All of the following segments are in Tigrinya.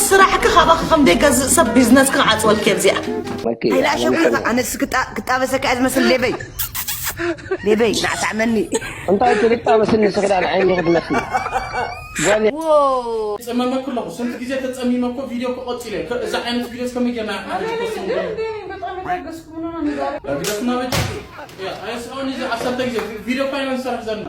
ስራሕኪ ካባኺ ከም ዘይገዝእ ሰብ ቢዝነስኪ ክዓፅወልኪ እየ እዚኣ። ኣይላሸጉካ ኣነስ ክጣበሰካ እየ ዝመስል ሌበይ ሌበይ ናዕሳዕመኒ እንታይ ትልጣበስኒ ስኽዳን ዓይኒ ክትመስል ጸመመኩ ኣለኹ። ስንት ግዜ ተጸሚመ እኮ ቪድዮ እኮ ቀጺለ። ከ-፣ እዛ ዓይነት ቪድዮስ ከመይ ጌርና ኢና ክፖስት ንገብሮ? ግደፍና በጃ። ያ፣ ኣየስራውን እዚ ዓሰርተ ግዜ ቪ-፣ ቪድዮ እኮ ኢና ንሰርሕ ዘለና።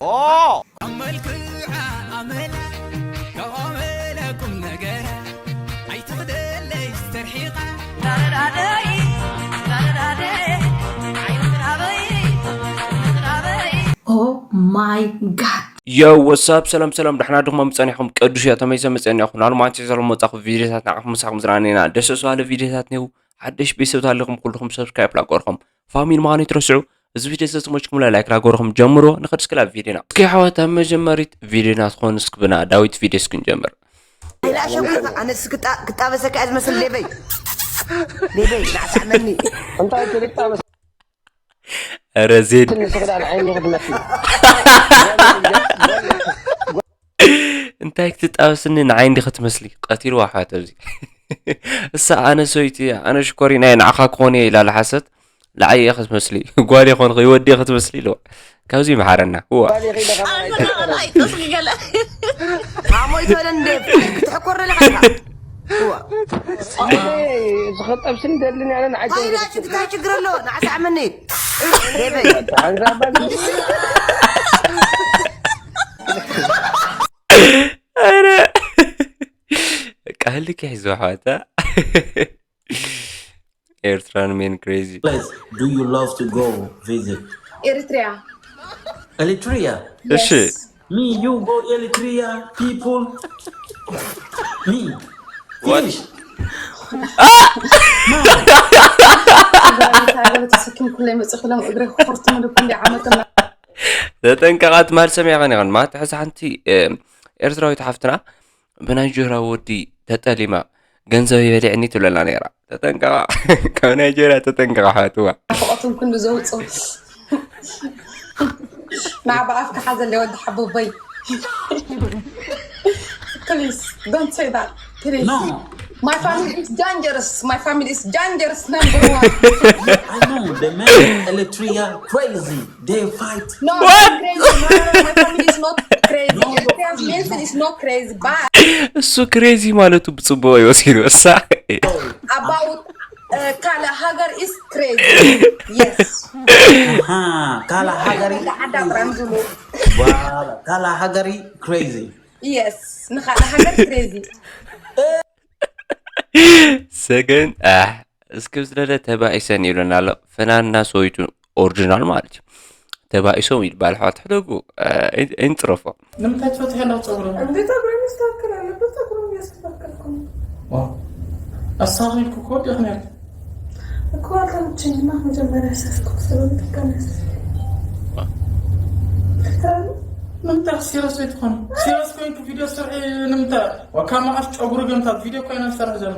Oh my god. ዮ ወሳብ ሰላም ሰላም፣ ደሕና ድኹም ጸኒሕኩም? ቅዱስ እያ ተመይሰ መጸኒኹም። ናሉ ማንቸስተር መጻኹ ቪዲዮታት ንዓኹም ምሳኹም ዝረኣና ኢና። ደስ ደስ ባለ ቪዲዮታት ኔው ሓደሽ ቤተሰብ ታለኹም ኩልኹም ሰብስክራይብ ላቆርኹም ፋሚሊ ምዃኑ ይትረስዑ። እዚ ቪዲዮ ዝተመችኩም ላይክ ላጎርኹም ጀምሮ። ንኸድ እስክላ ቪዲዮና እስኪ ሓወት ኣብ መጀመሪት ቪዲዮና ትኾን እስክብና ዳዊት ቪዲዮ እስክንጀምር። ኣይላሸጉካ ኣነስ ክጣበሰካ እየ ዝመስል ሌበይ ሌበይ ናዕሳዕመኒ እንታይ ትልጣበስ ኧረ ዜድ ትንሽ ክዳን ዓይኒ ክትመስል እንታይ ክትጣበስኒ ንዓይ እንዲ ክትመስሊ ቀቲልዋ ኣሕዋት ኣብዚ እሳ ኣነ ሰይቲ ኣነ ሽኮሪና እየ ንዓኻ ክኾን እየ ኢላ ለሓሰት ንዓይ እየ ክትመስሊ ጓል ይኾን ይወዲ ክትመስሊ ኢልዋ ካብዚ ይምሓረና እዋ ኣይጠስሊ ገለ ኣሞይ ተወለ እንደ ክትሕኮር ደለኻ ኢኻ እዋ ዝኸጠብስን ደልን ያለ ንዓጀ እንታይ ችግር ኣሎ ንዓሳዕመኒ ሌበይ ኧረ ቃልኪ ሒዞ ኣሕዋታ ኤርትራን ሜን ክሬዚ Place do you love to go visit? Eritrea. Eritrea. እሺ Me, you go Eritrea, people. Me. Finish. ተሰኪም ኩለይ መፅእ ክሎም እግረ ክኩርትም ልኩ እንዲ ዓመትና ተጠንቀቓ ትማል ሰሚዕኸን ኢኸን ማለት ሕዚ ሓንቲ ኤርትራዊት ሓፍትና ብናይጀራ ወዲ ተጠሊማ ገንዘብ ይበሊዕኒ ትብለና ነይራ ተጠንቀቓ ካብ ናይጀርያ ተጠንቀቓ ሓትዋ ናፍቆትም ክንዱ ዘውፅኡ ናብ ኣፍካ ሓዘለይ ወዲ ሓቦቦይ Please, don't say that. Please. No. My family is dangerous. My family is dangerous number one. I know the man Eritrea crazy. They fight. No, I'm crazy. No, no, no, my family is not crazy. No, your Eritreans family is Nelson not. Is not crazy. But እሱ ክሬዚ ማለቱ ብፅቡቅ ይወሲዱ እሳ about uh, Kala Hagar is crazy. Yes. Aha, Kala Hagari. Ada Brandulu. Wow, Kala Hagari crazy. Yes. Nakala Hagar crazy. ሰገን ኣሕ እስክብ ዝለለ ተባኢሰን ይብለና ኣሎ ፈናንና ሰወይቱ ኦሪጂናል ማለት እዩ ተባኢሶም ይባል ኣሕዋት ሕደጉ ኣይንፅረፎ ንምንታይ ትፈትሐላ ፀጉሪ እንዴ ጸጉሬ መስተካከል አለበት። ጸጉሩን እያስተካከልኩ ነው። ኣሳኺልኩ እኮ ወዲእክ ነር እኮ አልተመቸኝማ። መጀመሪያ ያሰስኩት ስለምትቀነስ ንምንታይ ሲረስ ወይ ትኾኑ ሲረስ ኮይንኩ ቪዲዮ ስርሒ ንምንታይ ካብ መዓስ ጨጉሪ ገምታ ቪዲዮ ኮይና ዝሰርሕ ዘሎ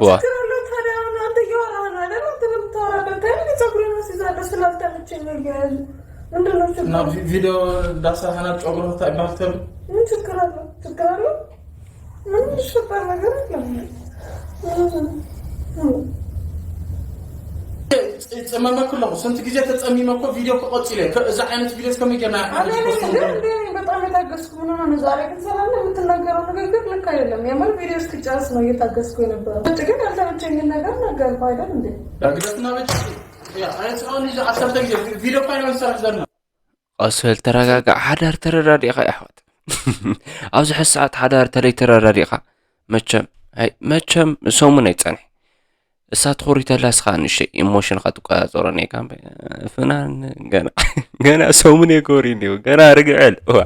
ዋ ችግር አለው ታዲያ? አሁን አንተ እያወራህ ነው አይደል? አንተ ነው የምታወራበት ታይም እኔ ጸጉሬን አስይዛለሁ ስላልተመቸኝ ነው እያያዙ ምንድን ነው ችግሩ? እና ቪ- ቪዲዮ እንዳሰርሐና ጨጉሪ እንታይ ይባሃል ተብሎ ምን ችግር አለው? ችግር አለው? ምንም የሚፈጠር ነገር የለም። ጸመመኩ ኣለኹ ስንት ግዜ ተጸሚመ እኮ ቪዲዮ እኮ ቀጺለ ከ- እዛ ዓይነት ቪዲዮ እስከመይ ጌርና እኔ እኔ እንደ እኔ በጣም የታገስኩ ምን ሆነ ነው ዛሬ ግን ሰላም ነው የምትናገረው ንግግር ልክ አይደለም። የምር ቪዲዮ እስኪጨርስ ነው እየታገስኩ የነበረው። ውጭ ግን ያልተመቸኝን ነገር ነገርኩ አይደል እንዴ? ግደፍና በጭ አሁን ይዘ ዓሰርተ ግዜ ቪዲዮ እኮ ኣይነበረ ዝሰርሕ ዘለና ቀስ በል ተረጋጋዕ ሓዳር ተረዳዲእኻ ይኣሕዋት ኣብዚ ሕዚ ሰዓት ሓዳር ተለይ ተረዳዲእኻ መቸም ኣይ መቸም ሰሙን ኣይፀንሕ እሳ ትኹሪተላ እስኻ ንእሽተይ ኢሞሽንኻ ትቆፃፀሮ ነይካ ፍናን ገና ገና ሰሙን የጎሪ እንዲሁ ገና ርግዕል እዋ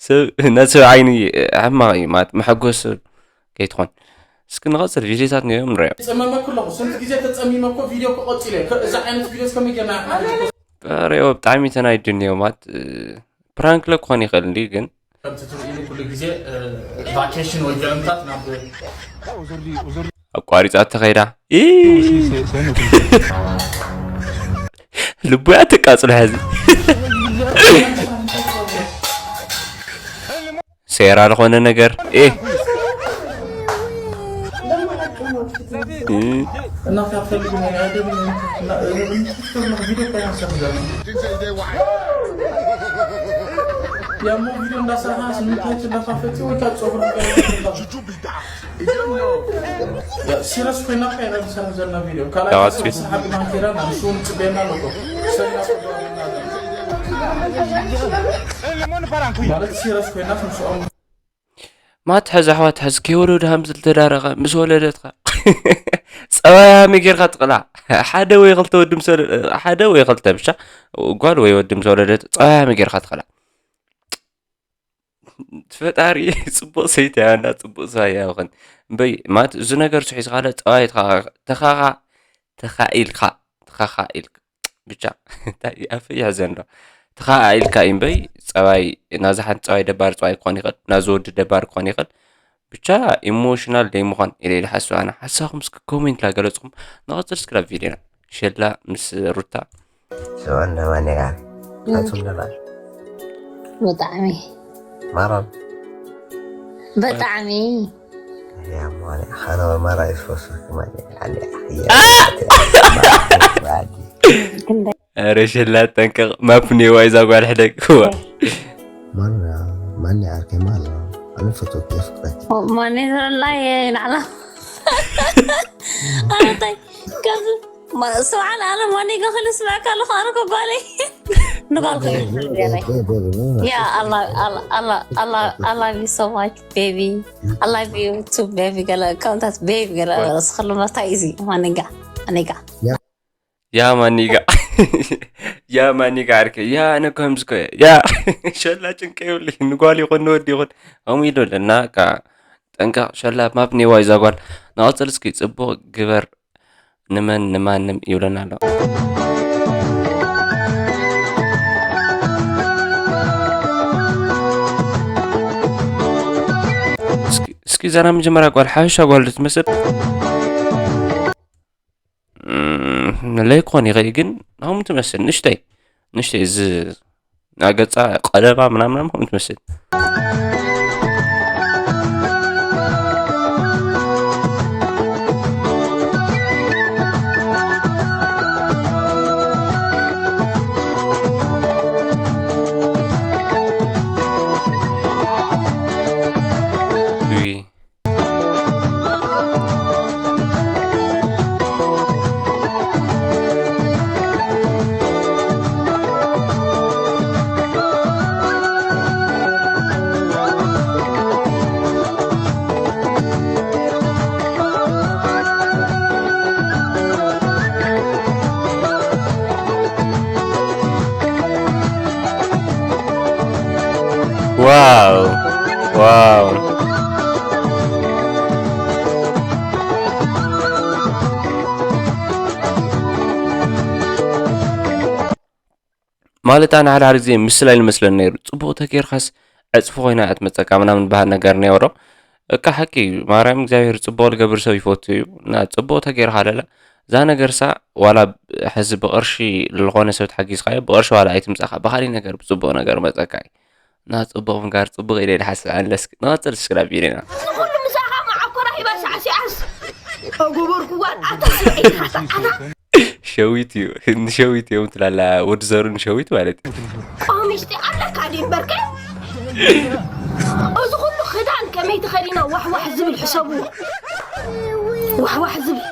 ሰብ ነሰብ ዓይኒ ሕማቕ እዩ ማለት መሐጎስ ሰብ ከይትኾን እስኪ ንቐፅል ቪዲዮታት ነዮም ንሪኦ ጸመመኩ ኣለኹ ስንት ግዜ ተጸሚመ እኮ ቪዲዮ እኮ ቀጺለ ከ- እዛ ዓይነት ቪዲዮ እስከመይ ጌርና ሬዎ ብጣዕሚ ተናይዱ እኒኦ ማለት ፕራንክ ለ ክኾን ይኽእል እንዲ ግን ከምቲ ትርእዩ ኩሉ ግዜ ቫኬሽን ወይ ገለምታት ናብ ኣቋሪፃ ተኸይዳ ልቡያ ትቃፅሎ ሕዚ ሴራ ዝኾነ ነገር እ እና ካፈልግ ናይ ኣደብ ንክፍተር ቪዲዮ ካይናሰብ ዘለ ያሞ ቪዲዮ እንዳሰራሓ ስምንታይት እንዳካፈቲ ወይ ካብ ፀጉር ሲረስ ኮይና ካይና ሰራ ዘለና ቪዲዮ ካልኣት ሰሓቢ ማንኬራ ናብ ሹን ፅቤና ኣለኮ ማለት ሲረስ ኮይና ምስኦም ማት ሐዝ ኣሕዋት ሐዝ ከይወለዱ ሃምዝል ተዳረቐ ምስ ወለደትኻ ፀባያሚ ጌርካ ትቕላ ሓደ ወይ ክልተ ወዲ ምስ ወለ- ሓደ ወይ ክልተ ብቻ ጓል ወይ ወዲ ምስ ወለደት ፀባያሚ ጌርካ ትቕላ ፈጣሪ ፅቡቅ ሰይቲ ያና ፅቡቅ ሰብኣይ ያውኸን እምበይ ማለት እዚ ነገር ስሒዝካለ ፀባይ ተኻኻ ተኻኢልካ ተኻኻ ኢልካ ብቻ እንታይ ኣፈይ ይሕዘን ዶ ተኻኣ ኢልካ እዩ እምበይ ፀባይ ናዛ ሓንቲ ፀባይ ደባር ፀባይ ክኾን ይኽእል ናዚ ወዲ ደባር ክኾን ይኽእል ብቻ ኢሞሽናል ደይ ምዃን ኢለ ኢለ ሓስብ ኣነ ሓሳብኩም እስኪ ኮሜንት ላገለፅኩም ንቐፅል እስኪ ናብ ቪድዮና ሸላ ምስ ሩታ ሰዋን ነማኔ ጋር ኣቱም ነማን ብጣዕሚ ማራም ብጣዕሚ ያ ማኔ ሓና ማራ ይስፈሱ ማኔ ዓሊ ዓያ ረሸላ ጠንቀቕ ማፕኔዋ ይዛ ጓል ሕደግ ማን ማን ዓርከይ ማለ ኣነ ፈቶክ የፍቅረክ ማኔ ዘላ ይላዕላ ኣረታይ ከዚ ስብሓን ኣነ ማኔ ገኽል ስምዐካ ኣለኹ ኣነ ከጓለይ ንጓልከ ያ ኣላ ኣላ ኣላ ኣላ ዩ so much baby I love you too baby ገለ ከምታት baby ገለ ስክሉ መታ ኢዚ ማኔጋ ማኔጋ ያ ማኒጋ ያ ማኒጋ ዓርከ ያ ኣነ ከምዚ ኮ ያ ሸላ ጭንቀ ይብሉ ንጓል ይኹን ንወዲ ይኹን ከምኡ ኢሉ ኣለና ካ ጠንቀቕ ሸላ ማፕ ኔዋ ይዛ ጓል ንቐፅል እስኪ ፅቡቕ ግበር ንመን ንማንም ይብለና ኣሎ እስኪ እዛ ናይ መጀመርያ ጓል ሓበሻ ጓል ዶ ትመስል ለይኮን ይኽእል ግን ከምኡ ትመስል ንእሽተይ ንእሽተይ እዚ ናገፃ ቀለማ ምናምናም ከምኡ ትመስል Wow. Wow. ማለት ኣነ ሓደ ሓደ ግዜ ምስላ ይመስለኒ ነይሩ ፅቡቅ ተጌርካስ ዕፅፊ ኮይና እትመፀካ ምናምን በሃል ነገር ነይሮ እካ ሓቂ እዩ ማርያም እግዚኣብሔር ፅቡቅ ልገብር ሰብ ይፈቱ እዩ እና ፅቡቅ ተጌርካ ለላ እዛ ነገር ሳ ዋላ ሕዚ ብቅርሺ ልኮነ ሰብ ተሓጊዝካዮ ብቅርሺ ዋላ ኣይትምፃካ ብካሊእ ነገር ብፅቡቅ ነገር መፀካ እዩ እና ፅቡቅ ምጋር ፅቡቅ ኢለ ልሓስብ ኣንለስክ ንቀፅል ስክራብ ኢለና ኩሉ ምሳኻ መዓኮራ ሂባ ሳዕሲዓስ ኣጎበርኩዋ ኣታ ስብዒት ሓታ ኣታ ሸዊት እዩ ንሸዊት እዮም ትላላ ወዲ ዘሩ ንሸዊት ማለት እዩ ቆሚሽቲ ኣለካ ድዩ እምበርከ እዚ ኩሉ ክዳን ከመይ ተኸዲና ዋሕዋሕ ዝብል ሕሰቡ ዋሕዋሕ ዝብል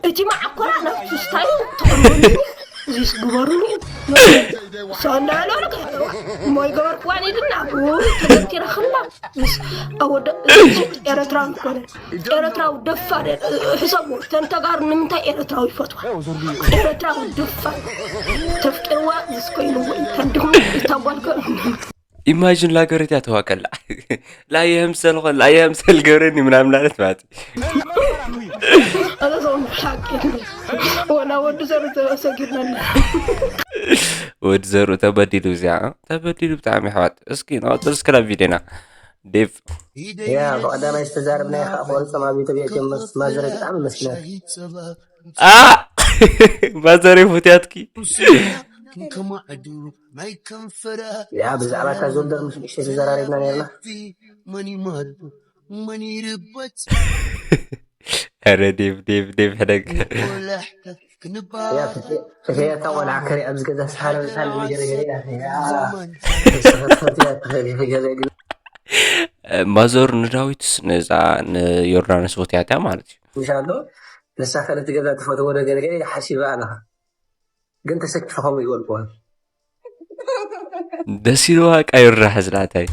እቲ መዓኮራ ናብቲ ስታይል ተቐርበሉኒ እዚስ ግበሩኒ እዩ ሰንዳሎ እሞ ይገበርክዋን ኢልና ተገቲራ ክላ ምስ ኣወደ ኤረትራዊ ኮነ ኤረትራዊ ደፋር ሕሰቡ ተን ተጋሩ ንምንታይ ኤረትራዊ ይፈትዋ ኤረትራዊ ደፋር ተፍቅርዋ ዝስኮይኑ ወይ ተድኹም እታ ጓልከ ኢማጂን ላገረት ያተዋከላ ላየ ህምሰል ኾን ላየ ህምሰል ገረኒ ምናምን ላለት ማለት ኣዛ ሰው ሓቂ ወላ ወዲ ዘር ሰጊርናለ ወዲ ዘሩ ተበዲሉ እዚኣ ተበዲሉ ብጣዕሚ ኣሕዋት እስኪ ንቐፅል እስክላ ቪድዮና ዴቭ ያ ብቐዳማይ ዝተዛረብናዮ ከዓ ክቆርፆም ኣብ ኢትዮጵያ እትዮም ማዘረ ብጣዕሚ መስለ ማዘረ ፉትያትኪ ያ ብዛዕባ እታ ዞልደር ምስ ንእሽተይ ተዘራሪብና ነርና ኧረ ዴቭ ዴቭ ዴቭ ሕደግ። ተሸየታ ቆልዓ ከሪኣ ኣብዚ ገዛ ሰሓረ ሳል ገረገረ ማዘር ንዳዊትስ ነዛ ንዮርዳኖስ ወትያትያ ማለት እዩ። ምሻሎ ንሳ ከለቲ ገዛ ትፈትዎ ነገር ገለ ሓሲባ ኣለኻ ግን ተሰኪፈ ከምኡ ይበልኩዋ ደስ ኢልዋ ቃ ይራሕ ዝላታይ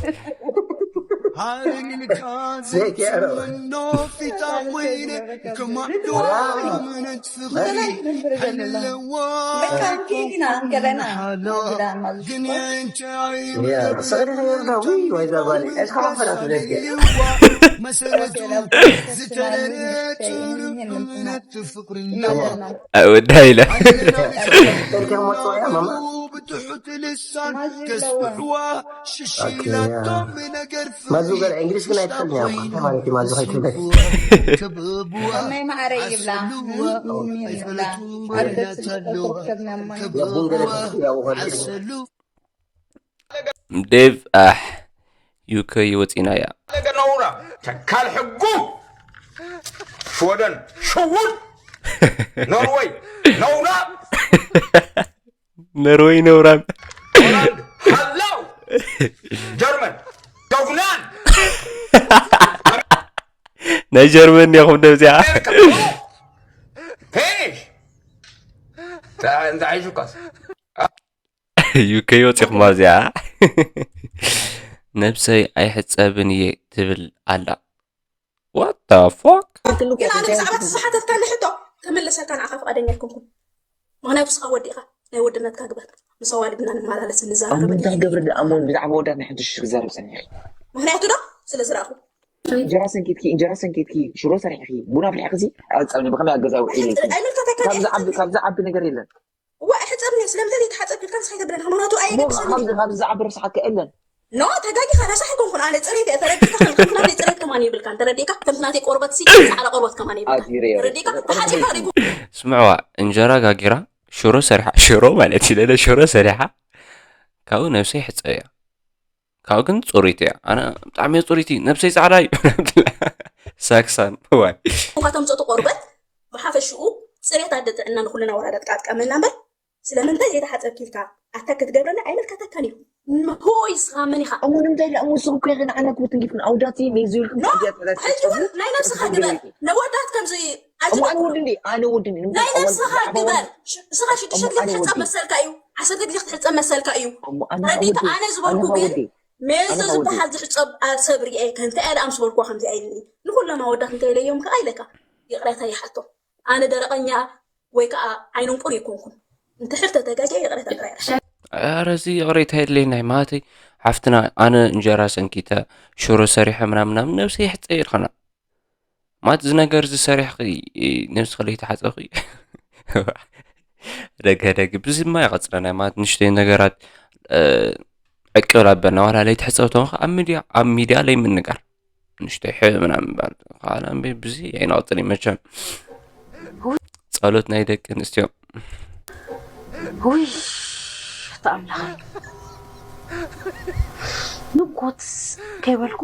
መሰረቱ ወዳ ኢለ ብትሑት ልሳን ከስፍሕዋ ሽሽላቶም ነገር ማዙ ገር እንግሊዝ ግን ኣይትፈልጥ ማለት ማዙ ከይትፈልጥ ከመይ ማዕረ ይብላ ይብላ ዴቭ ኣሕ ዩከ ይወፂና እያ ነውራ ተካል ሕጉ ሽወደን ሽውድ ኖርወይ ነውራ ነርወይ ነውራም ሆላንድ ሃላው ጀርመን ዶግናን ናይ ጀርመን ዲኹም ደብዚኣ ፊኒሽ እንታይ ሒዙካስ ዩከ ይወፂኹም ኣብዚኣ ነብሰይ ኣይሕፀብን እየ ትብል ኣላ What the fuck? ግን ኣነ ብዛዕባ እቲ ዝሓተትካኒ ሕቶ ክምልሰልካ ንዓኻ ፍቓደኛ ኣይኮንኩን። ምኽንያቱ ንስኻ ወዲ ኢኻ፣ ናይ ወድነትካ ግበር። ምስ ኣዋልድና ንመላለስ ንዘራረብ። እንታይ ገብር ደኣ እሞ ብዛዕባ ወዳት ናይ ሓንቲ ሽሽ ክዛረብ ጸኒሕኺ? ምኽንያቱ ዶ ስለ ዝረኣኹ። እንጀራ ሰንኪትኪ፣ እንጀራ ሰንኪትኪ፣ ሽሮ ሰሪሕኺ፣ ቡና ኣፍሊሕኺ ሲ ኣጻብኒ ብኸመይ ኣብ ገዛ ውዒለ ኢልኪ? ኣይምልከተካን እየ። ካብዚ ዓቢ ነገር የለን። እዋ ኣይሕጸብን እየ ስለምንታይ ዘይተሓጸብኪ ኢልካ ንስኻ ኣይተብለኒ ምኽንያቱ ኣየገድሰኒ እዩ። ካብዚ ዝዓቢ ረሳሓካ የለን። ኖ ተጋጊኻ ረሳሕ ኣይኮንኩን ኣነ ጽሬት እየ ተረዲእካ ከም ከምቲ ናተይ ጽሬት ከማን የብልካን ተረዲእካ ከምቲ ናተይ ቆርበት ሲ ጻዕዳ ቆርበት ከማን የብልካን ተረዲእካ ተሓጺብካ ሪኩ ስምዕዋ እንጀራ ጋጊራ ሽሮ ሰሪሓ ሽሮ ማለት እዩ ለለ ሽሮ ሰሪሓ ካብኡ ነብሰይ ሕጸብ እያ ካብኡ ግን ጽሪት እያ ኣነ ብጣዕሚ እየ ጽሪት እዩ ነብሰይ ጻዕዳ እዩ ሳክሳን ዋይ እኳ ተምጽኦ ቆርበት ብሓፈሽኡ ጽሬት ኣደ ጥዕና ንኹልና ወራዳት ቃጥቀመልና እምበር ስለምንታይ ዘይተሓፀብኪ ኢልካ ኣታክ ክትገብረኒ ኣይምልከተካን እዩ ንሆይ ስኻ መን ኢኻ እሞ ንምንታይ ላ እሞ ንስኹም ከ ንዓና ክቡ ትንጊፍን ኣውዳት እዩ መይዙ ኢልኩም ሕጂ እውን ናይ ነብስኻ ግበር ነወዳት ከምዚ እሞ ኣነ ወዲ እንዲ ኣነ ወዲ እንዲ ናይ ነብስኻ ግበር ስኻ ሽዱሽተ ግዜ ትሕፀብ መሰልካ እዩ ዓሰርተ ግዜ ክትሕፀብ መሰልካ እዩ ረዲካ ኣነ ዝበልኩ ግን ሜዞ ዝበሃል ዝሕፀብ ኣብ ሰብ ርኤ ከንተ ኣለ ኣምስ በልኩዋ ከምዚ ኣይልኒ ንኩሎም ኣወዳት እንተ ኢለዮም ከዓ ኢለካ ይቕሬታ ይሓቶ ኣነ ደረቐኛ ወይ ከዓ ዓይኖም ቁር ይኮንኩም እንተ ሕር ተተጋጊ ይቕሬታ ጥራይ ኣረ እዚ ይቕሬታ የድለየና ማለተይ ሓፍትና ኣነ እንጀራ ሰንኪተ ሽሮ ሰሪሐ ምናምን ምናምን ነብሰይ ይሕፀ ይድኸና ማለት እዚ ነገር እዚ ሰሪሕኺ ነብስኺ ለይተሓፀብኺ ደገ ደግ ብዝማ ይቐፅለና ማለት ንሽተይ ነገራት ዕቅብል ኣበልና ዋላ ለይትሕፀብ ተኾንካ ኣብ ሚድያ ኣብ ሚድያ ለይምንጋር ንሽተይ ሕ ምናምን ባል ካላ እምበ ብዚ ኣይንቐፅል እዩ መቸም ጸሎት ናይ ደቂ ኣንስትዮ ውይ ተኣምላኸ ንጎትስ ከይበልኩ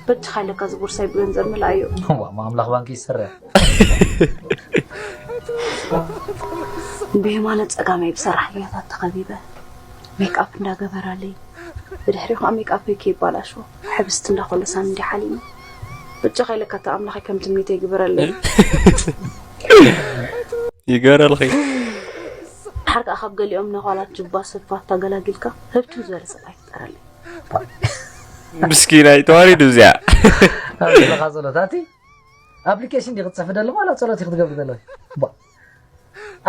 በጃኻ ኢለካ ዝጉርሳይ ብገንዘብ ምልኣዮ እዋ ማምላኽ ባንኪ ይሰርሕ ብየማነ ጸጋመይ ብሰራሕተኛታት ተኸቢበ ሜክኣፕ እንዳገበራለይ ብድሕሪ ከዓ ሜክኣፐይ ከይባላሾ ሕብስቲ እንዳኾለሳን እንዲ ሓሊመ በጃኻ ኢለካ እታ ኣምላኸይ ከም ትምኒተይ ግበረለይ ይገረልኺ ድሓር ከዓ ካብ ገሊኦም ነዃላት ጅባ ሰፋት ታገላጊልካ ህብትም ዝበለ ሰብኣይ ፍጠረለይ ምስኪናይ ተዋሪዱ እዚኣ ዘለካ ጸሎት ኣቲ ኣፕሊኬሽን ዲ ክትጽሕፊ ደለኹ ዋላ ጸሎት ክትገብሪ ደለኺ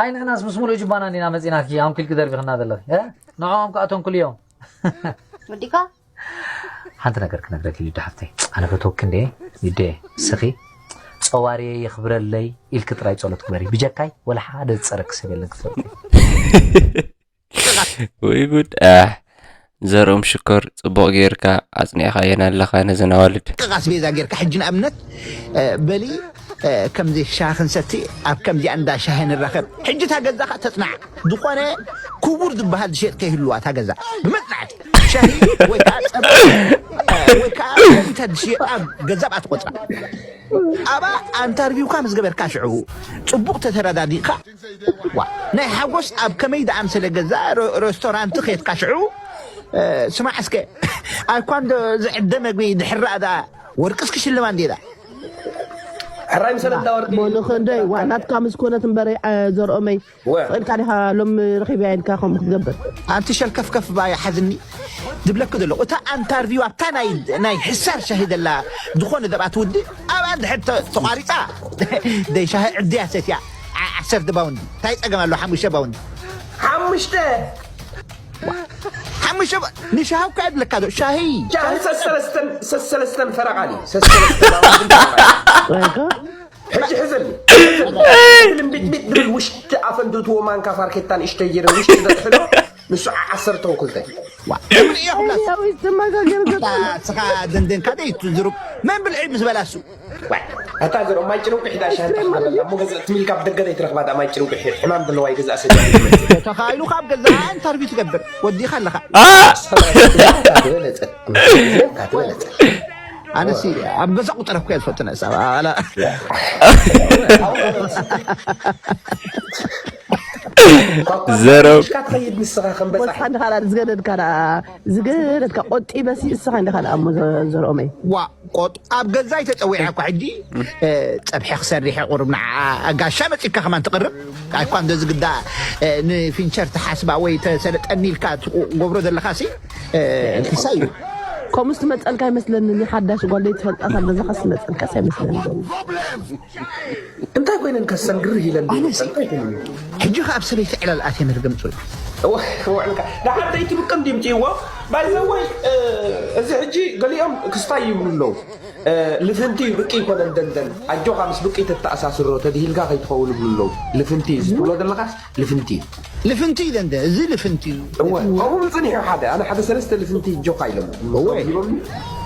ኣይ ንሕናስ ምስ ሙሉእ ጅባና እንዲና መጺናኪ ኣንኩልኪ ደርቢኽና ዘለኺ ንዕኦም ከዓ ተንኩልዮም ወዲካ ሓንቲ ነገር ክነግረኪ ሊዱ ሓፍተይ ኣነ ፈተወኪ እንደ ሊደ ንስኺ ፀዋርየ የኽብረለይ ኢልኪ ጥራይ ፀሎት ግበሪ ብጀካይ ወላ ሓደ ዝፀረኪ ሰብ የለን ክትፈልጢ ወይ ጉድ ኣሕ ዘርኦም ሽኮር ጽቡቕ ጌርካ ኣጽኒዕኻየን ኣለኻ ነዘን ኣዋልድ። ጥቕ ኣስቤዛ ጌርካ ሕጂ ንኣብነት በሊ ከምዚ ሻሂ ክንሰቲ ኣብ ከምዚኣ እንዳ ሻሂ ንራኸብ ሕጂ እታ ገዛኻ ተጽናዕ ዝኾነ ክቡር ዝበሃል ዝሸጥ ከይህልዋ እታ ገዛ ብመጽናዕቲ ወይ ከዓ ፀባ ወይ ከዓ ኮምፒተር ዝሽየጥ ኣብ ገዛ ብኣ ትቆፅራ። ኣብኣ ኣንተርቪውካ ምስ ገበርካ ሽዑ ፅቡቕ ተተረዳዲእካ ዋ ናይ ሓጎስ ኣብ ከመይ ደኣምሰለ ገዛ ረ- ሬስቶራንት ከየትካ ሽዑ ስማዕ እስከ ኣይኳ እንዶ ዝዕደ መግቢ ድሕራ ደኣ ወርቅስ ክሽልማ እንዴ ዳ ሕራይ ምሰለ እንዳ ወርቂ ሞልኽ እንደይ ዋ ናትካ ምስ ኮነት እምበረይ ዘርኦመይ ወ ኢልካ ዲኻ ሎም ረኺብያ ኢልካ ከምኡ ክትገብር ኣንቲ ሸልከፍከፍ ባይ ሓዝኒ ዝብለኪ ዘለኹ እታ ኣንታርቪው ኣብታ ናይ ናይ ሕሳር ሻሂ ዘላ ዝኾነ ዘብኣ ትውዲ ኣብኣ እንድሕር ተ- ተቋሪፃ ደይ ሻሂ ዕድያ ሰትያ ዓ- ዓሰርተ ባውንዲ እንታይ ፀገም ኣሎ ሓሙሽተ ባውንዲ ሓሙሽተ ሓሙሽተ ባ- ንሻሂ እኮ የድለካ ዶ ሻሂ ሻሂ ሰሰለስተን ሰሰለስተን ፈረቓ ድዩ ሰሰለስተን ባውንዲ ፈረቓ ድዩ? ወይካ ሕጂ ሕዘኒ ልምቢጥቢጥ ድብል ውሽጢ ኣፈንድትዎ ማንካ ፋርኬታ ንእሽተይ ገይረ ውሽጢ ዘጥሕሎ ንሱ ዓሰርተ ወክልተ ዋ እምኒ እዮ ክብላ ያዊት ድማ ጋገር ገባ ስኻ ደንደንካ ደይ ትዝሩብ መን ብልዒ ምስ በላሱ ኣታ ዘሮ ማይ ጭንቁ ሒዳ ሻንጣ ሓለላ እሞ ገዛ ትሚልካ ብደገ ዘይትረኽባ ዳ ማይ ጭንቁ ሕማም ዘለዋ ይገዛ ሰጃ ተኻኢሉ ካብ ገዛ ኢንተርቪው ትገብር ወዲኻ ኣለኻ ኣነሲ ኣብ ገዛ ቁጠረ እኮ እየ ዝፈልጥ ነሳ ዘረው ትኸይድ ንስኻ ከም በፃሒ ወፅሓ እንዲኻ ዝገደድካ ደኣ ዝገደድካ ቆጢበሲ እስኻ እንዲኻ ደኣ እሞ ዘርኦመይ ዋ ቆጥ ኣብ ገዛይ ተፀዊዐ እኳ ሕጂ ፀብሒ ክሰርሕ ቁርብ ንዓ ኣጋሻ መፂካ ከማን ትቅርብ ኣይኳ እንዶ ዝግዳ ንፊንቸር ተሓስባ ወይ ተሰለጠኒ ኢልካ ትገብሮ ዘለካ ሲ እንስሳ እዩ ከምኡ ዝመፀልካ ኣይመስለንን ሓዳሽ ጓል ዘይትፈልጣ ካብ ገዛኻ ዝመፀልካ ኣይመስለንን እንታይ ኮይነን ከሰን ግርህ ኢለን ኣነሲ ሕጂ ካብ ሰበይቲ ዕላል ኣትየ መርገም ፅሉ ውዕልካ ንሓደይ ትብቅን ድምፅዎ ባይዘወይ እዚ ሕጂ ገሊኦም ክስታይ ይብሉ ኣለዉ ልፍንቲ ብቂ ይኮነን ደንደን ኣጆኻ ምስ ብቂ ተተኣሳስሮ ተድሂልካ ከይትኸውን ይብሉ ኣለዉ ልፍንቲ እዚ ትብሎ ዘለኻስ ልፍንቲ እዩ ልፍንቲ እዩ ደንደ እዚ ልፍንቲ እዩ እወ ከምኡ ጽኒሑ ሓደ ኣነ ሓደ ሰለስተ ልፍንቲ ጆካ ኢሎም ሂቦም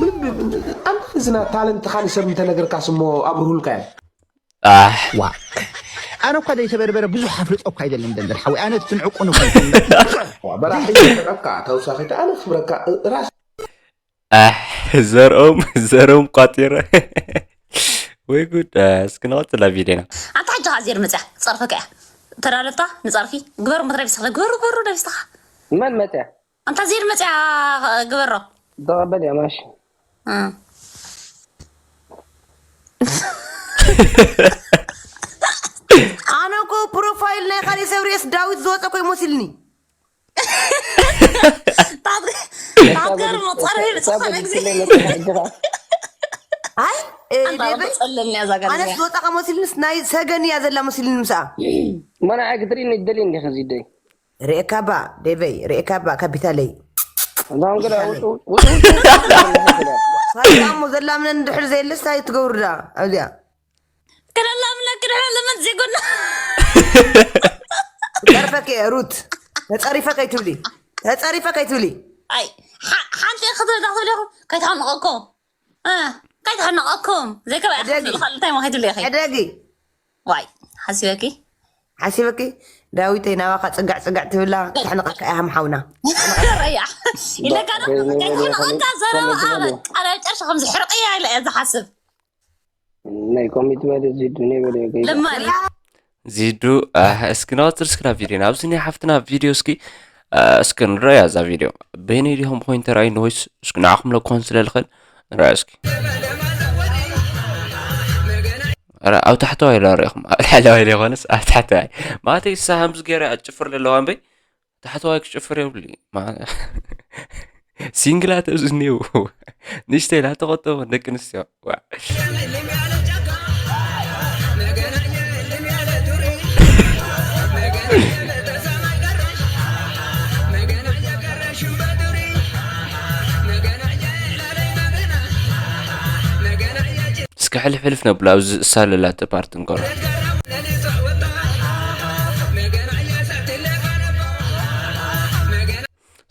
ምንም ኣንታ ዝና ታለንትኻ ንሰብ እንተነገርካስ እሞ ኣብርሁልካ እዮም ኣሕ ዋ ኣነ እኳ ዘይተበርበረ ብዙሕ ኣፍልጦ እኳ ኣይደልን ደንደር ሓወይ ኣነ ትንዕቁን በራሒ ተጠቃ ተውሳኺ ኣነ ክብረካ ራስ ኣሕ ዘርኦም ዘርኦም ቋጢረ ወይ ጉድ እስኪ ንቐፅላ ቪድዮና ኣንታ ሕጂ ኸዓ ዜድ መፅያ ፀርፈካ እያ ተዳለታ ንፀርፊ ግበሩ መትረቢስኻ ግበሩ ግበሩ ደቢስኻ መን መፅያ ኣንታ ዜድ መፅያ ግበሮ ተቐበል እያ ማሽ እ። ኣነ እኮ ፕሮፋይል ናይ ካሊእ ሰብ ርእስ ዳዊት ዝወፀ ኮይ መሲልኒ ታትገር መፀርፊ ብፅኸነ ግዜ ኣይ ኣንታ ጸለል እያ እዛ ጋር ኣነስ ዝወፃ ከመሲልንስ ናይ ሰገን እያ ዘላ መሲልኒ ምስኣ መናዓ ክትሪኒ ትደልይ እንዲኺ ዚደይ ርእካባ ዴቨይ ርእካባ ካፒታለይ እዛም ገለ ሳላ እሞ ዘላ ምነን ድሕሪ ዘየለስ ታይ ትገብሩ ዳ ኣብዚኣ ክደላ ምነን ክድሕረ ለመን ዜጎና ተርፈኪ ሩት ተፀሪፈ ከይትብሊ ተፀሪፈ ከይትብሊ ኣይ ሓንቲ ክትብዳ ትብሊ ኢኹም ከይትሓንቐኩም እ፣ ከይትሓንቐኩም ዘይከበ ሕደጊ። እንታይ ሞ ከይትብሊ ኢኺ ሕደጊ ዋይ ሓሲበኪ ሓሲበኪ ዳዊተይ ናባኻ ፅግዕ ፅግዕ ትብላ ተሕንቐካ እያ ሃምሓውና ረያ ኢለካ ዶ ከይትሓንቐካ ዘረባ ኣበ ቃል ጨርሻ ከምዚ ሕርቕያ ኢለ እየ ዝሓስብ ናይ ኮሚትመንት እዚ ዱኔ በለ ለማኒ ዚዱ ኣህ፣ እስኪ ናወፅር እስኪ ናብ ቪድዮ ኣብዚ ናይ ሓፍትና ቪድዮ እስኪ አ፣ እስኪ ንረያ እዛ ቪድዮ በይነይ ዲኹም ኮይን ተራእዩ ንወይስ እስኪ ንዓኹም ለኮን ስለ ልኽእል ንረያ እስኪ ኧረ ኣብ ታሕተዋይ ዶ ሪኢኹም ኣብ ላዕለዋይ ዘይኮነስ ኣብ ታሕተዋይ ማለተይ እሳ ከምዚ ገይረ ኣጭፍር ዘለዋ እምበይ ታሕተዋይ ክጭፍር የብሉ ሲንግላት ኣብዚ እኒው ንእሽተይ ላተቆጠቡ ደቂ ኣንስትዮ ዋ። እስኪ ሕልፍሕልፍ ነብሎ ኣብዚ እሳለላተ ፓርት እንከሎ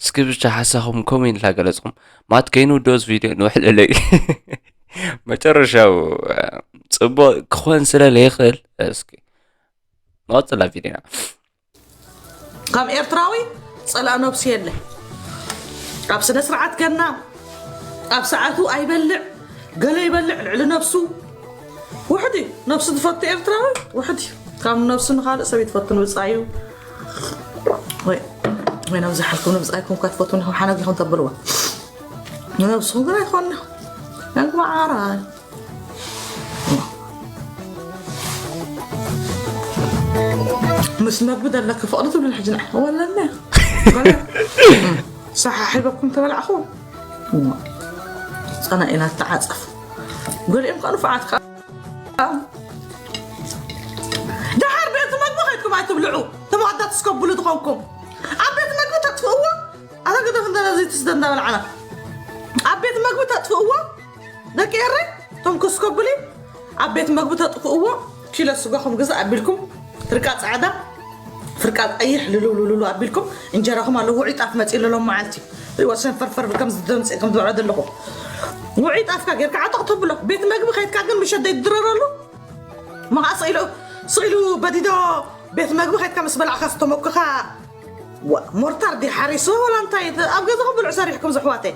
እስኪ ብቻ ሓሳኹም ኮሜንት ላገለጽኹም ማት ከይንውድኦ እዚ ቪድዮ ንውሕለለይ መጨረሻው ጽቡቕ ክኾን ስለ ለይኽእል እስኪ ንቐጽላ ቪድዮና ካብ ኤርትራዊ ጸላእ ነብሲ የለ ኣብ ስነ ስርዓት ገና ኣብ ሰዓቱ ኣይበልዕ፣ ገለ ይበልዕ ልዕሊ ነብሱ። ውሕድ እዩ። ነብሱ ዝፈቱ ኤርትራዊ ውሕድ እዩ። ካብ ነብሱ ንኻልእ ሰብ ይትፈቱ ንብጻዩ። ወይ ወይ ነብዚ ሓልኩም ንብጻይኩም እኳ ትፈቱ ንኹም ሓነግ ኢኹም ተብልዋ። ንነብስኹም ግን ኣይኮነ። ነግባዓራይ ምስ መግቢ ዘለኪ ፍቕሪ ትብልን ሕጂ ንዓ ወለኒ ሰሓሒበኩም ተበላዕኹ። ጸና ኢና ተዓጸፍ። ገሊኦም ከኣ ንፉዓት ከኣ ደሓር ቤት መግቢ ከይድኩም ኣይትብልዑ። ተባዳ ትስከብሉ ዝኾንኩም ኣብ ቤት መግቢ ተጥፍእዎ። ኣታ ግደፍ እንተ ነዚ ትስደ እንዳበልዓና ኣብ ቤት መግቢ ተጥፍእዎ። ደቂ ኤረይ እቶም ክስከብሉ ኣብ ቤት መግቢ ተጥፍእዎ። ኪሎ ስጋኹም ግዛ ኣቢልኩም ፍርቃ ጻዕዳ ፍርቃ ቀይሕ ልሉ ልሉ ኣቢልኩም እንጀራኹም ኣሎ ውዑይ ጣፍ መጺኡ ሎም መዓልቲ ሪዋ ሰንፈርፈር ከም ዝደምጽ ከም ዝበዕዶ ኣለኹ። ውዑይ ጣፍካ ጌርካ ዓጠቕ ተብሎ ቤት መግቢ ከይድካ ግን ምሸት ዘይትድረረሉ። መኻስ ኢሉ ስኢሉ በዲዶ ቤት መግቢ ከይድካ ምስ በላዕካ ዝተመኩኻ ዋ፣ ሞርታር ድዩ ሓሪሱ ወላ እንታይ? ኣብ ገዛኹም ብልዑ ሰሪሕኩም ዘሕዋተይ።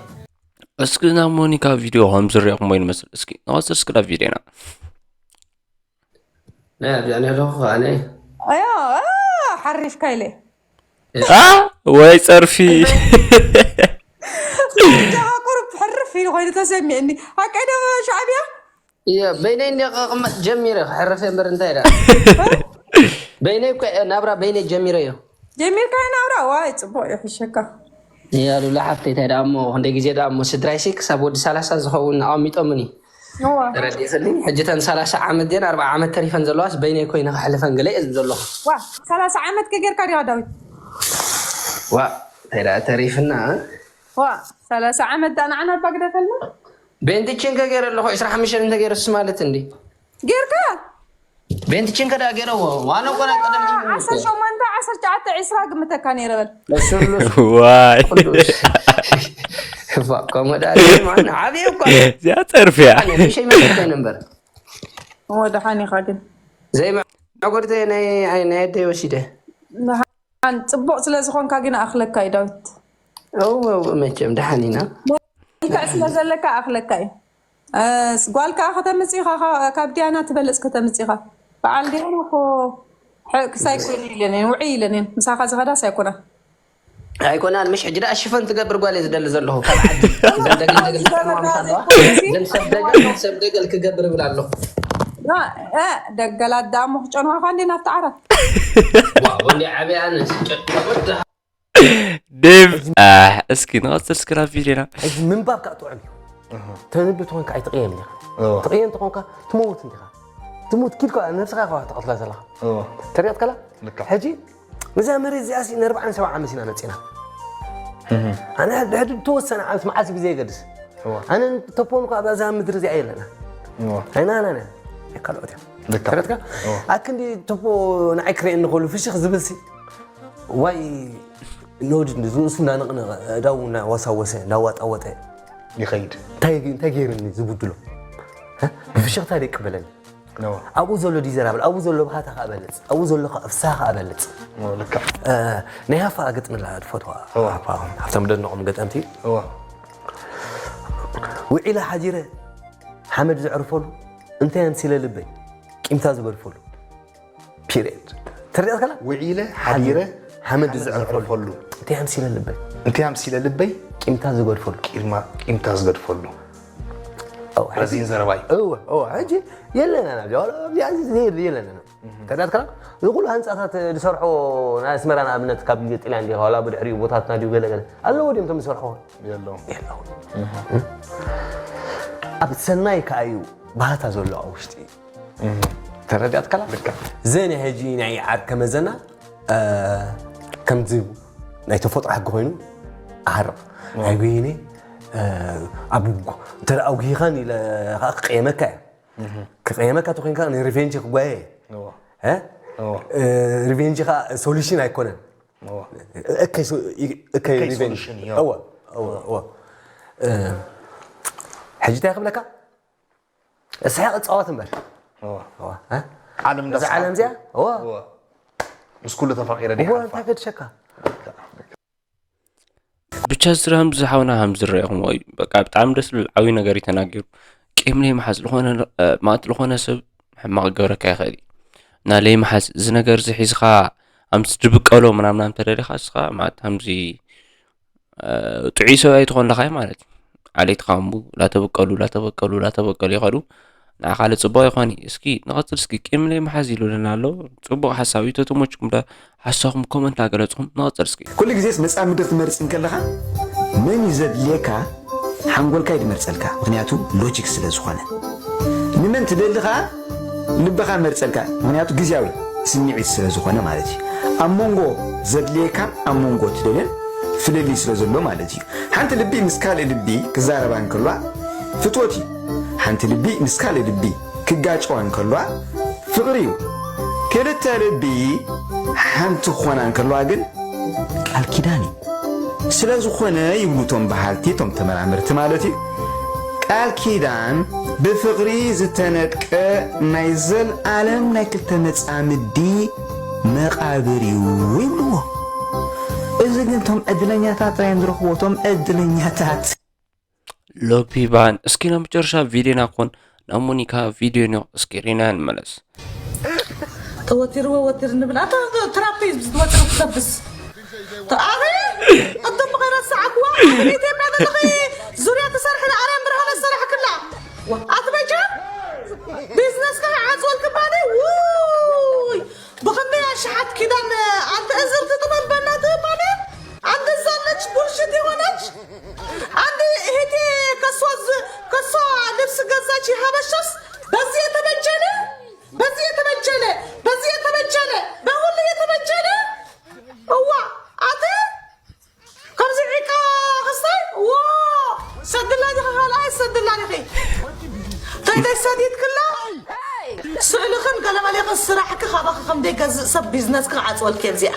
እስኪ ናብ ሞኒካ ቪድዮ ከም ዝሪእኹም ወይ ንመስል። እስኪ ንቐጽል እስኪ ናብ ቪድዮና። ናይ ኣብዚኣ ኣለኹ ኣነ ኣያ ሓሪፍካ ኢለ ኣ ወይ ጸርፊ ጃሃ ቁሩብ ሕርፍ ኢሉ ኮይኑ ተሰሚዕኒ። ሓቀይ ዶ ሻዕብያ? እየ በይነይ እንዲ ክቕመጥ ጀሚረ ክሕርፍ እየ እምበር እንታይ ዳ በይነይ እኮ እየ ናብራ በይነይ ጀሚረ እዮ። ጀሚርካዮ ናብራ? ዋይ ጽቡቕ እዩ ሕሸካ። እያ ሉላ ሓፍተይ እንታይ ደኣ እሞ ክንደይ ግዜ ደኣ እሞ ስድራይሲ ክሳብ ወዲ ሰላሳ ዝኸውን ኣቐሚጦምኒ። እዋ ተረዲእኽኒ? ሕጂ እተን ሰላሳ ዓመት ድየን ኣርብዓ ዓመት ተሪፈን ዘለዋስ በይነይ ኮይነ ከሕልፈን ገለ እየ ዝብል ዘለኹ። ዋ ሰላሳ ዓመት ከ ጌርካ ዲኻ ዳዊት? ዋ እንታይ ደኣ ተሪፍና? ዋ ሰላሳ ዓመት ደኣ ንዓና እባ ግደፈልና። ቤንትችን ከ ገይረ ኣለኹ ዕስራ ሓሙሽተ እንተ ገይረስ ማለት እንዲ ጌርካ ቤንትችን ከ ደኣ ገይረዎ ዋና እኮ ናይ ቀደም እዩ እኮ። ዓሰርተ ሸሞንተ ዓሰርተ ትሽዓተ ዕስራ ግምተካ ነይረ በል። ለስሉስ ዋይ ቅዱስ እፋ ከምኡ ደኣ ገይሩ ማለት ነው። ዓብዪ እኮ እዚኣ ጸርፊያ እኔ ብሸይ መሰለኝ ነበር ወደሓን ኢኻ ግን ዘይመዕጎርተ ናይ ናይ ኣደይ ወሲደ ኣን ጽቡቕ ስለ ዝኾንካ ግን ኣኽለካ እዩ ዳዊት። እው እው መቸም ደሓን ኢና። መልክዕ ስለ ዘለካ ኣኽለካ እዩ። እ፣ ስ- ጓል ከዓ ከተምፅእ ኢኻ፣ ካ- ካብ ዲያና ትበልፅ ከተምፅእ ኢኻ። በዓል ዲያና እኮ ሕቅስ ኣይኮን ኢለን እየን፣ ውዕይ ኢለን እየን። ምሳኻ ዝኸዳስ ኣይኮና። ኣይኮናን ምሽ ሕጂ ደኣ ሽፈን ትገብር ጓል እየ ዝደሊ ዘለኹ ካብ ዓዲ ዘን ደገል ደገል ክጠቅማ ምሳለዋ ዘን ሰብ ደገል ሰብ ደገል ክገብር ይብል ኣለኹ። እ፣ ደገላት ደኣ እሞ ክጨንዋኻ እንዴ ናብቲ ዓራት። ዋ ወንዲ ዓበያ ነስ ጨወዳ ዴቭ ኣሕ፣ እስኪ ንቐፅል እስኪ ናብ ቪድዮና ሕጂ ምንባብ ከዓ ጥዑም እዩ። ተንብብ ተኾንካ ኣይትቕየም ኢኻ። እወ። ትቕየም ተኾንካ ትመውት እንዲኻ። ትሙት ኪድካ ነብስኻ ኢኻ ትቐትላ ዘለኻ። እወ። ተሪኣትካላ? ልክዕ። ሕጂ ነዛ መሬት እዚኣ ሲ ንኣርባዓን ሰብዓን ዓመት ኢና መፂና። ኣነ ሕድሕድ ተወሰነ ዓመት መዓስ ግዜ የገድስ። እወ። ኣነ ተፖንኳ ኣብዛ ምድሪ እዚኣ የለና። እወ። ኣይናና ካልኦት እዮም። ልክዕ። ተረትካ እወ። ኣክንዲ ተፖ ንዓይ ክርእየኒ ከሉ ፍሽኽ ዝብል ሲ ዋይ ኖድ ንዝርእሱ እናነቕነቐ እዳው እናወሳወሰ እናዋጣወጠ ይኸይድ እንታይ እንታይ ገይርኒ ዝብድሎ እ? ብፍሽኽታ ደቂ በለኒ ነው ኣብኡ ዘሎ ዲዘር ኣብል ኣብኡ ዘሎ ባህታ ከዓ በልፅ ኣብኡ ዘሎ ከዓ ፍስሃ ከዓ በልፅ ነው ልክዕ እ፣ ናይ ሃፋ ግጥሚ ላ ትፈትዋ እዋ። ሃፋ ሃብቶም ደድንቖም ገጠምቲ እዋ ውዒለ ሓዲረ ሓመድ ዘዕርፈሉ እንታይ ኣምሲለ ልበይ ቂምታ ዝገድፈሉ ፒሪድ ተረዲእካ ከላ ውዒለ ሓዲረ ሓመድ ሓመድ ዘዕርፈሉ ዘዕርፈሉ እንታይ ኣምሲለ ልበይ እንታይ ኣምሲለ ልበይ ቂምታ ዝገድፈሉ ቂርማ ቂምታ ዝገድፈሉ ኣው፣ ሕጂ- ረዚን ዘረባይ እወ እወ ሕጂ የለና ናብ ጃዋላ ኣብዚኣ እዚ ዘይብል የለና ተረዳእካ ንኩሉ ህንፃታት ዝሰርሖ ናይ ኣስመራ ንኣብነት ካብ ግዜ ጥልያን ዲኻ ዋላ ብድሕሪኡ ቦታትና ድዩ ገለ ገለ ኣለዎ ድዮም እቶም ዝሰርሖ የለውም የለውን ኣብ ሰናይ ከዓ እዩ ባህታ ዘሎ ኣብ ውሽጢ ተረዳእትካላ ልክዕ ዘን ሕጂ ናይ ዓርከ መዘና እ፣ ከምዚ ናይ ተፈጥሮ ሕጊ ኮይኑ ኣሃርቕ ኣይጉይኒ ኣብ እንተ ኣጉሂኻን ኢለ ከዓ ክቀየመካ እየ ክቀየመካ ተኮይንካ ናይ ሪቬንጂ ክጓየ እየ እዎ እ? እዎ እ፣ ሪቬንጂ ከዓ ሶሉሽን ኣይኮነን እዎ እከይ ሶ- እከይ እከይ ሪቬንጂ ሶሉሽን እዩ። እወ እወ እወ እ፣ ሕጂ እንታይ ክብለካ እስሓቅ እፃወት እምበር እዎ እወ፣ እ? ዓለም እዛ ዓለም እዚኣ እወ እዎ ምስ ኩሉ ተፋቂረ እወ ዲሓልፋ እንታይ ገድሸካ ብቻ ዝረ ከምዚ ሓውና ከም ዝረኹም ወይ በቃ ብጣዕሚ ደስ ዝብል ዓብዪ ነገር እዩ ተናጊሩ። ቂም ለይምሓዝ ዝኾነ ነ- እ፣ ማለት ዝኾነ ሰብ ሕማቕ ክገብረካ ይኽእል እዩ። እና ለይምሓዝ እዚ ነገር እዚ ሒዝኻ ኣምስ ድብቀሎ ምናምናም ተደሊኻ እስኻ ማለት ከምዚ ጥዑይ ሰብ ኣይትኾን ለኻይ ማለት እዩ። ዓሌትካ እምቡ ላተበቀሉ ላተበቀሉ ላተበቀሉ ይኸዱ። ንዓኻ ለፅቡቅ ይኾን እዩ። እስኪ ንቐፅል እስኪ ቂም ለይ መሓዝ ኢሉልና ኣሎ። ፅቡቅ ሓሳብ እዩ። ተተሞችኩም ዳ ሓሳኹም ኮመንት ላገለፅኹም ንቐፅል እስኪ። ኩሉ ግዜስ መጻኢ ምድሪ ትመርጽ እንከለኻ መን እዩ ዘድልየካ? ሓንጎልካ እዩ ዝመርጸልካ፣ ምኽንያቱ ሎጂክ ስለ ዝኾነ። ንመን ትደሊ ኸኣ ልብኻ መርጸልካ፣ ምኽንያቱ ግዝያዊ ስምዒት ስለ ዝኾነ ማለት እዩ። ኣብ መንጎ ዘድልየካን ኣብ መንጎ ትደልዮን ፍልልይ ስለ ዘሎ ማለት እዩ። ሓንቲ ልቢ ምስ ካልእ ልቢ ክዛረባ እንከልዋ ፍትወት እዩ። ሓንቲ ልቢ ምስ ካልእ ልቢ ክጋጨዋ እንከልዋ ፍቕሪ እዩ። ክልተ ልቢ ሓንቲ ክኾና እንከልዋ ግን ቃል ኪዳን እዩ። ስለ ዝኾነ ይብሉ እቶም በሃልቲ፣ እቶም ተመራመርቲ ማለት እዩ፣ ቃል ኪዳን ብፍቕሪ ዝተነድቀ ናይ ዘልኣለም ናይ ክልተ መጻምዲ መቓብር እዩ ይብልዎ። እዚ ግን እቶም ዕድለኛታት ጥራይ እዮም ዝረኽብዎ፣ እቶም ዕድለኛታት። ሎፒባን እስኪ ናብ መጨረሻ ቪዲዮና ኮን ናብ ሞኒካ ቪዲዮ ኒዮ እስኪ ሪና ንመለስ። ተወቲርዎ ወቲር ንብል ኣታ ትራፒ ዝወትር ክሰብስ ኣኺ ኣቶም ብኸይራ ሰዓብዋ ኢትዮጵያ ዘለኺ ዙርያ ትሰርሒ ንኣርያም ብርሃነ ዝሰራሕክላ ኣትበጃ ቢዝነስካ ይዓፅወልክ ባኒ ውይ ብኸመይ ኣሽሓት ኪዳን ኣንተ እዝር ትጥበብ በእናትህ ባኒ አንተ እዛ ነች ቡልሽት የሆነች አንድ እህቴ ከሷ ዝ- ከሷ ልብስ ገዛች የሀበሻስ በዚህ የተበጀነ በዚህ የተበጀነ በዚህ የተበጀነ በሁሉ የተበጀነ እዋ ኣተ ከምዚ ዒቃ ክስታይ ዎ ሰድላ ዲኻ ካልኣይ ሰድላ ዲኺ ተይደይ ሰዲድክላ ስእልኽን ገለመሌኽን ስራሕኪ ካባኺ ከም ደይገዝእ ሰብ ቢዝነስኪ ክዓፅወልኪ እየ እዚኣ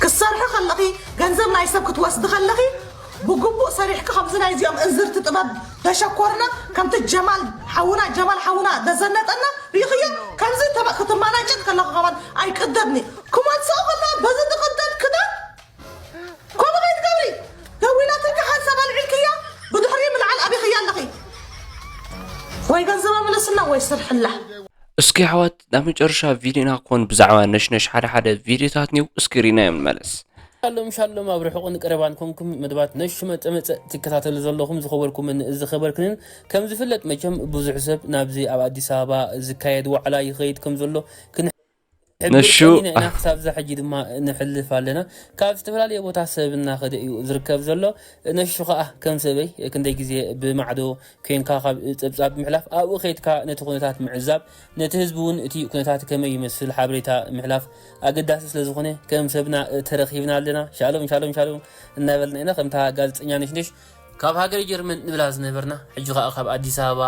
ክሰርሒ ከለኺ ገንዘብ ናይ ሰብ ክትወስዲ ከለኺ ብግቡእ ሰሪሕኪ ከምዚ ናይዚኦም እንዝርቲ ጥበብ ተሸኮርና ከምቲ ጀማል ሓውና ጀማል ሓውና ዘዘነጠና ሪኽዮ ከምዚ ተበ- ክትመናጨጥ ከለኺ ከማን ኣይቅደድኒ ክመልስኦ ከለዋ በዚ ዝቅደድ ክዳን ከምኡ ከይትገብሪ ደዊላትልኪ ሓንሳብ ኣልዒልክያ ብድሕሪኡ ምልዓል ኣቢኽያ ኣለኺ ወይ ገንዘባ ምለስላ ወይ ስርሕላ እስኪ ኣሕዋት ናብ መጨረሻ ቪድዮና ክኾን ብዛዕባ ነሽነሽ ሓደ ሓደ ቪድዮታት ኒው እስክሪና እዮም ንመለስ። ሻሎም ሻሎም ኣብ ርሑቕን ቀረባን ኮንኩም መደባት ነሽ መጸ መጸ ትከታተሉ ዘለኹም ዝኸበርኩምን ዝኸበርክንን ከም ዝፍለጥ መቸም ብዙሕ ሰብ ናብዚ ኣብ ኣዲስ ኣበባ ዝካየድ ዋዕላ ይኸይድ ከም ዘሎ ክንሕብር ነሹ ቀኒና ኢና ክሳብ እዛ ሕጂ ድማ ንሕልፍ ኣለና ካብ ዝተፈላለየ ቦታ ሰብ እናኸደ እዩ ዝርከብ ዘሎ ነሹ ከዓ ከም ሰበይ ክንደይ ግዜ ብማዕዶ ኮንካ ካብ ጸብጻብ ምሕላፍ ኣብኡ ከይድካ ነቲ ኩነታት ምዕዛብ ነቲ ህዝቢ እውን እቲ ኩነታት ከመይ ይመስል ሓበሬታ ምሕላፍ ኣገዳሲ ስለ ዝኾነ ከም ሰብና ተረኺብና ኣለና ሻሎም ሻሎም ሻሎም እናበልና ኢና ከምታ ጋዜጠኛ ነሽነሽ ካብ ሃገረ ጀርመን ንብላ ዝነበርና ሕጂ ከዓ ካብ ኣዲስ ኣበባ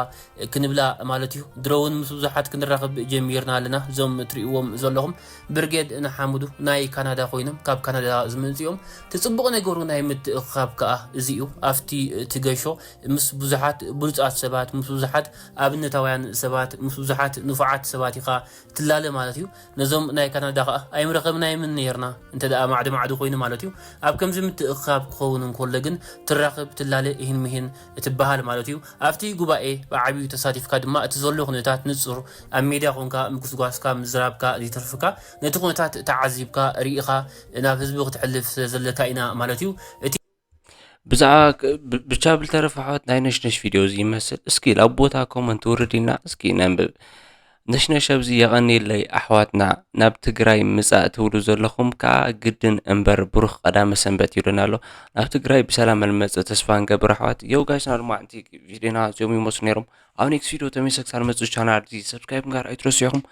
ክንብላ ማለት እዩ ድሮ እውን ምስ ብዙሓት ክንራኸብ ጀሚርና ኣለና እዞም ትሪእዎም ዘለኹም ብርጌድ ንሓምዱ ናይ ካናዳ ኮይኖም ካብ ካናዳ ዝመፅኦም ትፅቡቕ ነገሩ ናይ ምትእኽኻብ ከዓ እዚ እዩ ኣብቲ ትገሾ ምስ ብዙሓት ብሉፃት ሰባት ምስ ብዙሓት ኣብነታውያን ሰባት ምስ ብዙሓት ንፉዓት ሰባት ኢኻ ትላለ ማለት እዩ ነዞም ናይ ካናዳ ከዓ ኣይምረኸብናዮምን ነርና እንተ ደኣ ማዕዶ ማዕዶ ኮይኑ ማለት እዩ ኣብ ከምዚ ምትእኽኻብ ክኸውን እንኮሎ ግን ትራኸብ ትላለ ይህን ምሂን እትበሃል ማለት እዩ ኣብቲ ጉባኤ ብዓብዩ ተሳቲፍካ ድማ እቲ ዘሎ ኩነታት ንፁር ኣብ ሜድያ ኮንካ ምጉስጓስካ ምዝራብካ ዘይተርፍካ ነቲ ኩነታት ተዓዚብካ ርኢኻ ናብ ህዝቢ ክትሕልፍ ስለ ዘለካ ኢና ማለት እዩ እቲ ብዛዕባ ክ- ብ- ብቻ ብልተረፈ ኣሕዋት ናይ ነሽነሽ ቪድዮ እዚ ይመስል እስኪ ላብ ቦታ ኮመንት ውርድ ኢልና እስኪ ነንብብ ነሽነሽ ኣብዚ የቐንየለይ ኣሕዋትና ናብ ትግራይ ምፃእ ትብሉ ዘለኹም ከዓ ግድን እምበር ብሩኽ ቀዳመ ሰንበት ይብለና ኣሎ ናብ ትግራይ ብሰላም መልመፀ ተስፋ ንገብር ኣሕዋት የው ጋይስና ድማ ንቲ ቪድዮና እዚኦም ይመስሉ ነይሮም ኣብ ኔክስት ቪድዮ ተመሰክሳር መፁ ቻናል እዚ ሰብስክራይብ ጋር ኣይትረስዑ ኢኹም